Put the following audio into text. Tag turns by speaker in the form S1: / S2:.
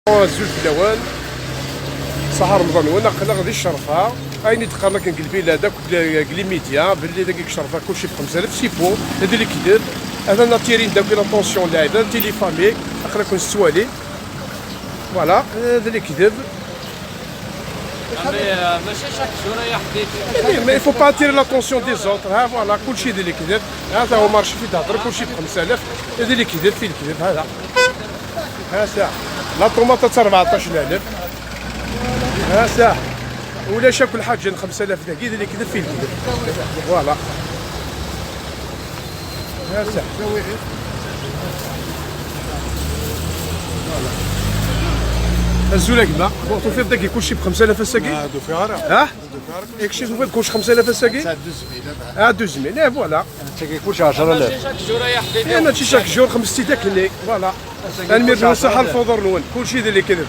S1: Azul fell-awen, ṣaḥa Remḍan wen, aql-aɣ di Ccerfa, ayen i d-qqaren akken deg lbilad akk deg les médias, belli dagi deg Ccerfa kulci b 5000, c'est faux, d lekdeb, atan attirin-d akk l'attention n lɛibad, les familles, aql-aken tettwalim, voilà, d lekdeb.
S2: ماشي chaque jour يا حبيبي.
S1: Mais il faut pas attirer l'attention des autres, ها voilà, كلشي ديال الكذب، هذا هو marché في تهضر كلشي ب 5000، هذا الكذب في الكذب هذا. ها ساعة la tomate 14000، ها ساعة ولا شاكل حاجة 5000 داكي اللي كذب في الكذب، voilà، ها ساعة. الزولاك ما bon توفيق داكي كلشي ب 5000 الساكي.
S3: هادو فيها.
S1: ها ياك شي توفيق كلشي 5000 الساكي.
S3: 2000.
S1: اه 2000، اه voilà.
S3: كلشي 10000.
S2: ماشي chaque jour يا حبيبي.
S1: انا ماشي chaque jour خمس تاكلني، voilà. المير صحة الفضور نون كلشي ديال الكذب.